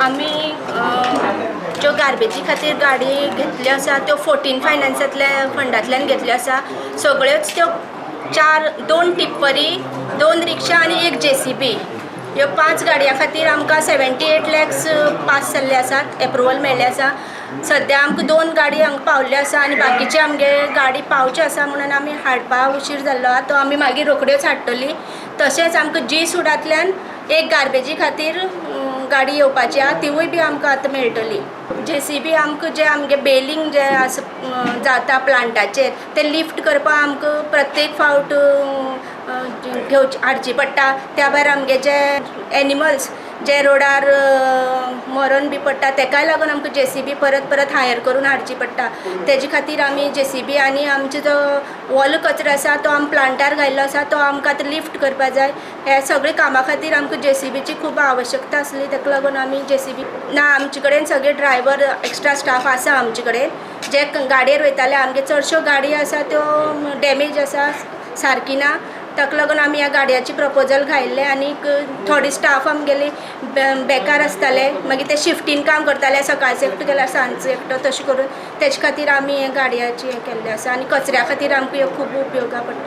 आमी ज्यो गार्बेजी खातीर गाडी घेतल्यो आसा त्यो 14 फायनान्सांतल्या फंडांतल्यान घेतल्यो आसा. सगळ्योच त्यो चार, दोन टिप्परी, दोन रिक्षा आनी एक जेसीबी, ह्यो पांच गाडयां खातीर आमकां 78 लॅक्स पास जाल्ले आसात, एप्रुवल मेळ्ळें आसा. सद्या आमकां दोन गाडी हांगा पावल्ल्यो आसा आनी बाकीचे आमगे गाडी पावच्यो आसा म्हणून आमी हाडपाक उशीर जाल्लो आहा. तो आमी मागीर रोखड्योच हाडटली. तशेंच आमकां जी सुडांतल्यान एक गार्बेजी खातीर गाडी येवपाची आहा, तिवूय बी आमकां आतां मेळटली. जेसीबी आमकां जे आमगे बेलिंग जे आसा जाता प्लांटाचेर, ते लिफ्ट करपाक आमकां प्रत्येक फावट घेवची हाडची पडटा. त्या भायर आमगे जे एनिमल्स जे रोडार मरोन बी पडटा, तेकाय लागून आमकां जेसीबी परत परत हायर करून हाडची पडटा. तेजे खातीर आमी जेसीबी आनी आमचो जो ओलो कचरो आसा तो आमी प्लांटार घायल्लो आसा, तो आमकां आतां लिफ्ट करपा जाय. हे सगळे कामा खातीर आमकां जेसीबीची खूब आवश्यकता आसली. ताका लागून आमी जेसीबी ना. आमचे कडेन सगळे ड्रायवर, एक्स्ट्रा स्टाफ आसा आमचे कडेन. जे गाडयेर वयताले, आमगे चडश्यो गाडी आसा त्यो डॅमेज आसा, सारकी ना. ताका लागून आमी ह्या गाडयाची प्रपोजल घायल्लें. आनीक थोडे स्टाफ आमगेले बेकार आसताले, मागीर ते शिफ्टीन काम करताले, सकाळचो एकटो गेल्यार सांजचो एकटो, तशें करून. तेजे खातीर आमी हे गाडयाची हें केल्लें आसा आनी कचऱ्या खातीर आमकां ह्यो खूब उपयोगा पडटा.